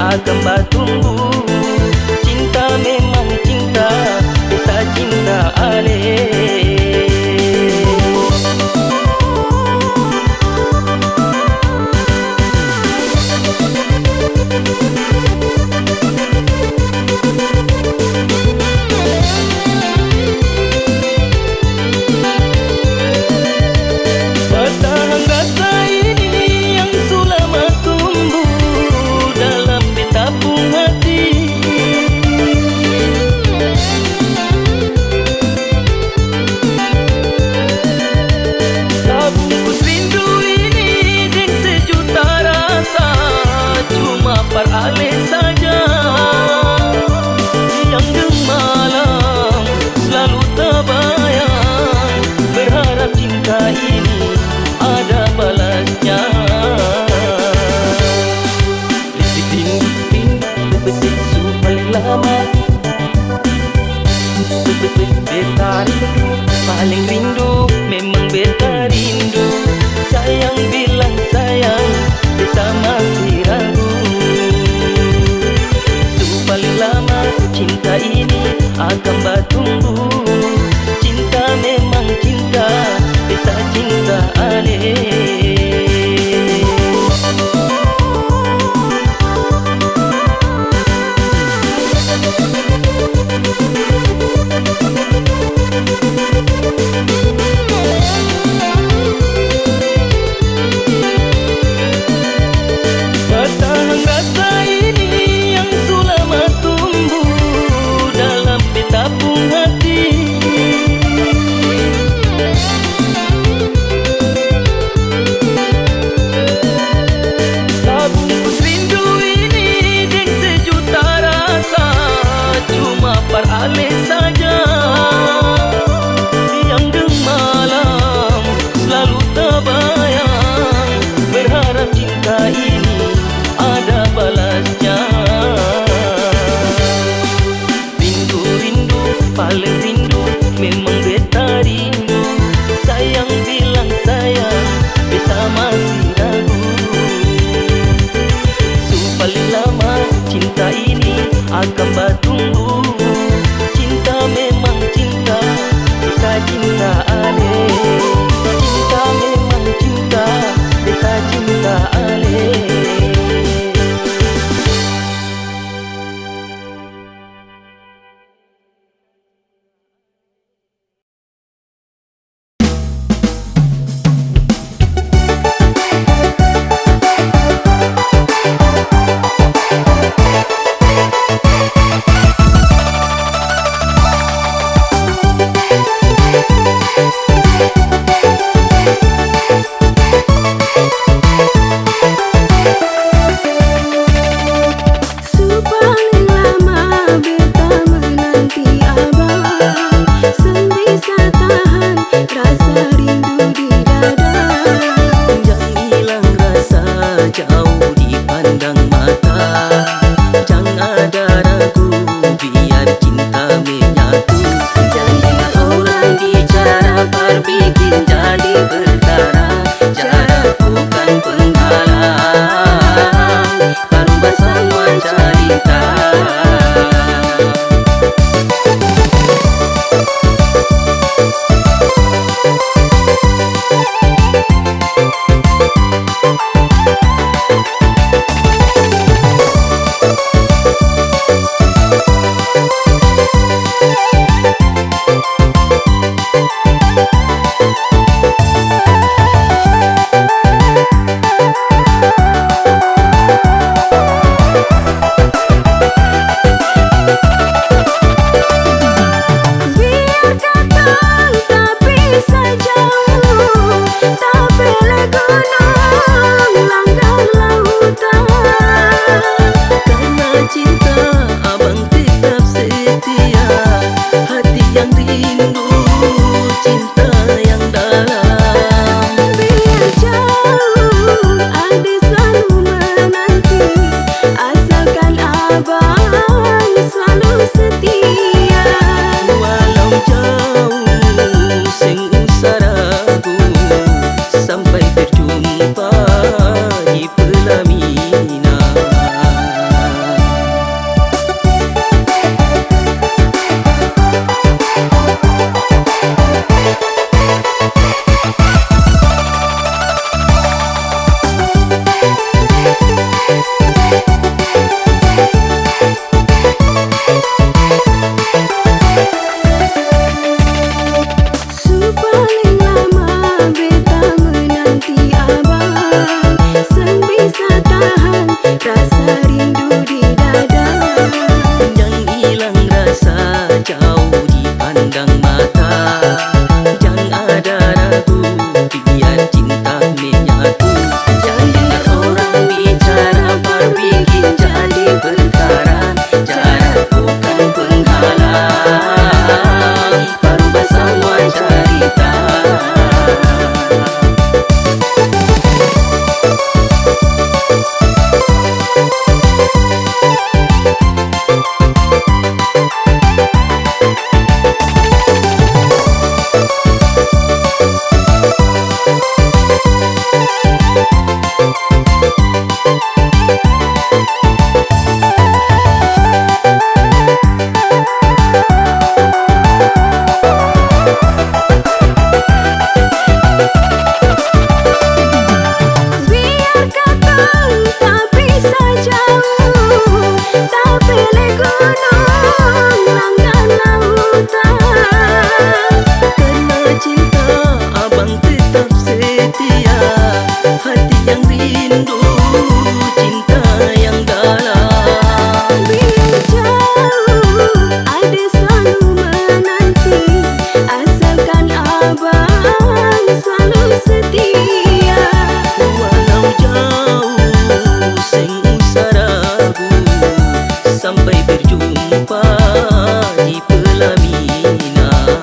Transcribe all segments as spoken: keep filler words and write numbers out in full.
akang batumbu. Cinta memang cinta, beta cinta ale. Batahang rasa ini yang su lama tumbuh dalam beta pung hati. Tabungkus rindu ini deng sejuta rasa, cuma par ale saja. Siang deng malam slalu tabayang, berharap cinta ini ada balasnya. Rindu, rindu, rindu, su paling lama. Beta rindu, paling rindu, memang beta rindu. Sayang bilang sayang, beta masih ragu. Su paling lama cinta ini akan batumbuh. Cinta memang cinta, beta cinta ale. Batahang rasa ini yang su lama tumbuh dalam beta pung hati. Tabungkus rindu ini deng sejuta rasa, cuma par ale saja. Siang deng malam slalu tabayang, berharap cinta ini ada balasnya. Rindu, rindu, paling rindu, memang beta rindu. Sayang bilang sayang, beta masih ragu. Su paling lama cinta ini akan batumbuh. Cinta memang cinta, beta cinta ale. Cinta memang cinta, beta cinta ale. Su paling lama beta menanti abang, seng bisa tahan rasa rindu di dada. Jang ilang rasa jauh dipandang mata, jang ada ragu biar cinta menyatu. Jang dengar orang bicara par bikin jadi perkara, jarak bukan penghalang. Baru basama carita. rindu cinta yang dalam. Biar jauh, ade selalu menanti, asalkan abang selalu setia. Walau jauh, seng usah ragu, sampai berjumpa di pelaminan.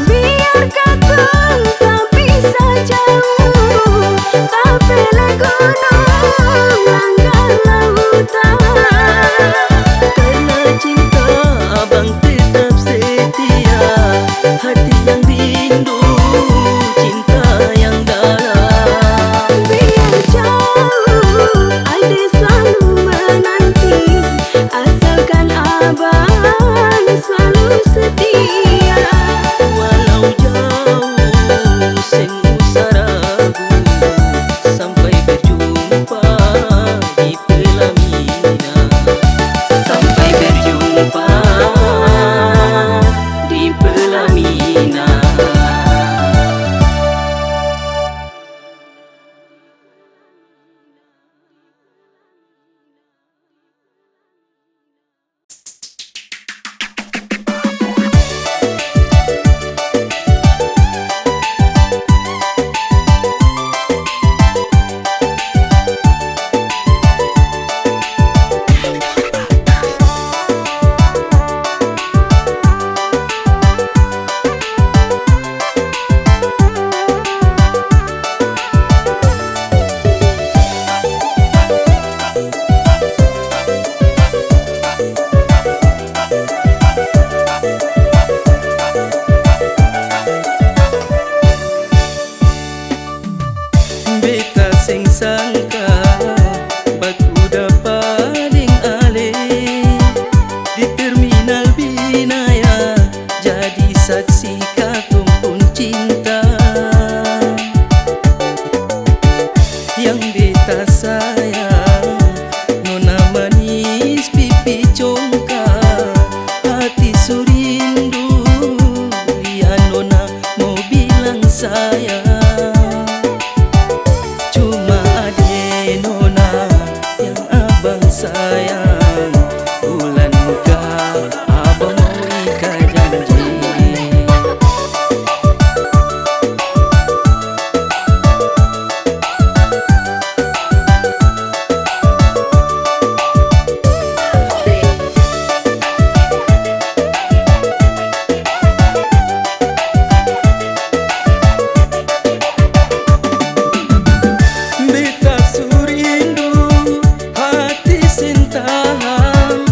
Biar katong tabisa jauh, tapele gunung, langgar lautan. Karna cinta abang tetap setia, hati yang rindu cinta yang dalam. Biar jauh, ade selalu menanti, asalkan abang selalu setia. Walau jauh, seng usah ragu, sampai berjumpa di pelaminan. Sampai berjumpa di pelaminan. Beta seng sangka baku dapa deng ale di terminal Binaya, jadi saksi katong pung cinta. Yang beta sayang, nona manis pipi congkak, hati su rindu lia nona mo bilang sayang. Cuma ade nona yang abang sayang, bulan muka abang mo ika janji. Beta su rindu, hati seng tahang,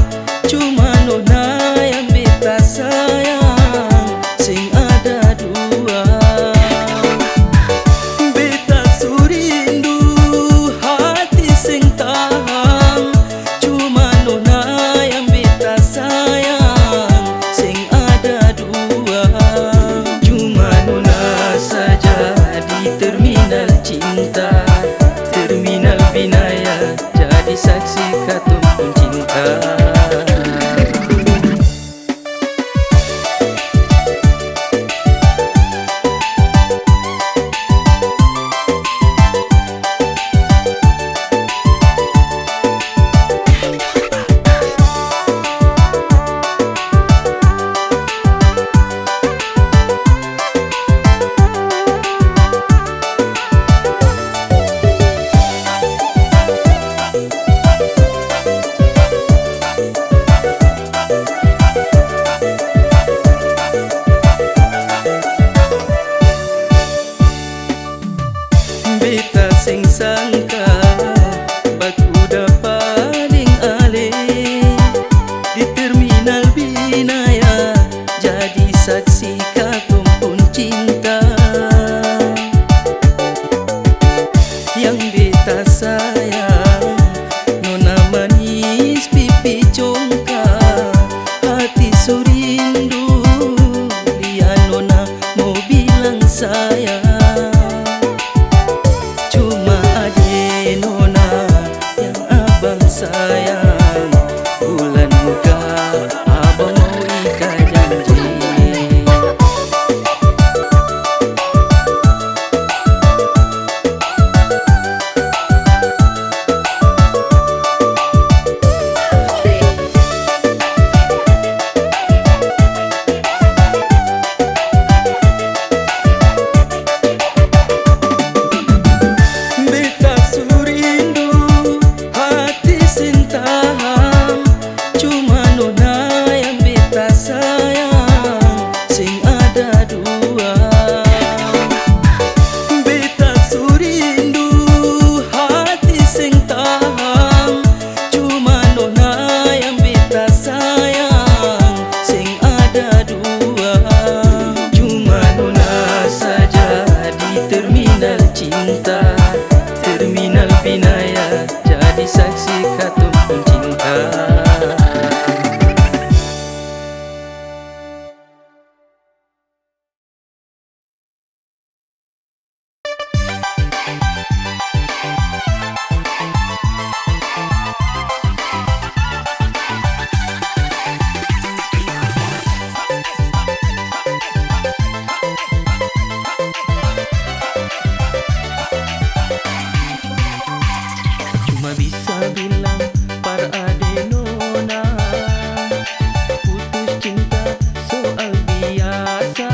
cuma nona yang beta sayang, seng ada dua. Beta su rindu, hati seng tahang, cuma nona yang beta sayang, seng ada dua. Cuma nona saja di terminal cinta, terminal Binaya, jadi saksi katong pung cinta. Beta seng sangka baku dapa deng ale di terminal Binaya, jadi saksi katong pung cinta. Tasayang, nona manis pipi congkak, hati su rindu lia nona mo bilang sayang. Cuma ade nona yang abang sayang, bulan muka abang mau ika janji. Beta su rindu, hati seng tahang, cuma nona yang beta sayang, seng ada dua. Beta su rindu, hati seng tahang, cuma nona yang beta sayang, seng ada dua. Cuma nona saja di terminal cinta, terminal Binaya jadi saksi katong pung cinta. Cuma bisa bilang par ade nona, putus cinta soal biasa.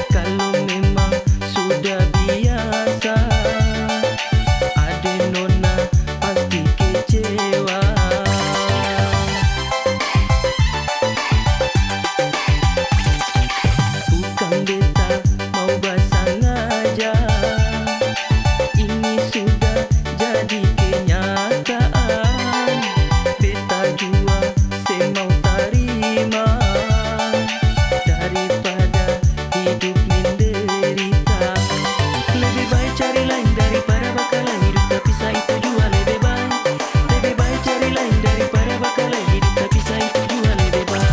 Kalo memang sudah biasa, ade nona pasti kecewa. Bukang beta mau basangaja, ini sudah jadi kenyataan. Beta jua seng mau tarima, daripada hidup menderita. Lebe bae cari laeng daripada bakalae, hidup tapisah itu jua lebe bae. Lebe bae cari laeng daripada bakalae, hidup tapisah itu jua lebe bae.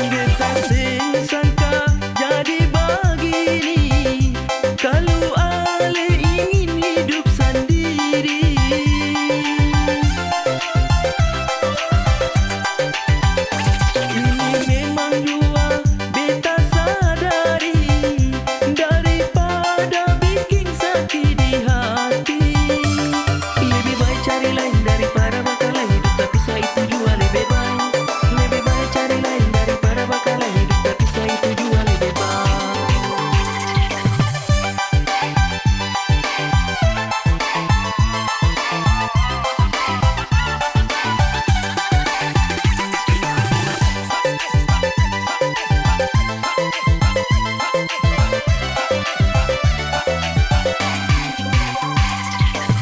Beta seng sangka jadi bagini, kalu ale ingin hidup sandiri. Ini memang jua beta sadari, daripada biking saki di hati. Lebe bae cari laeng daripada bakalae, hidup tapisah itu jua lebe bae. Lebe bae cari laeng daripada bakalae, hidup tapisah itu jua lebe bae.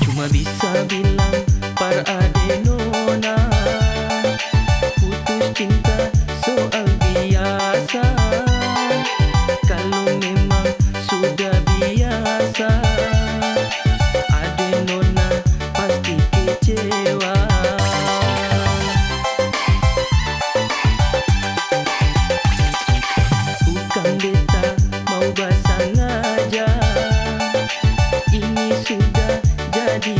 Cuma bisa bilang par ade nona, putus cinta soal biasa. Kalu memang sudah biasa, ade nona pasti kecewa. Bukang beta mau basangaja, ini sudah jadi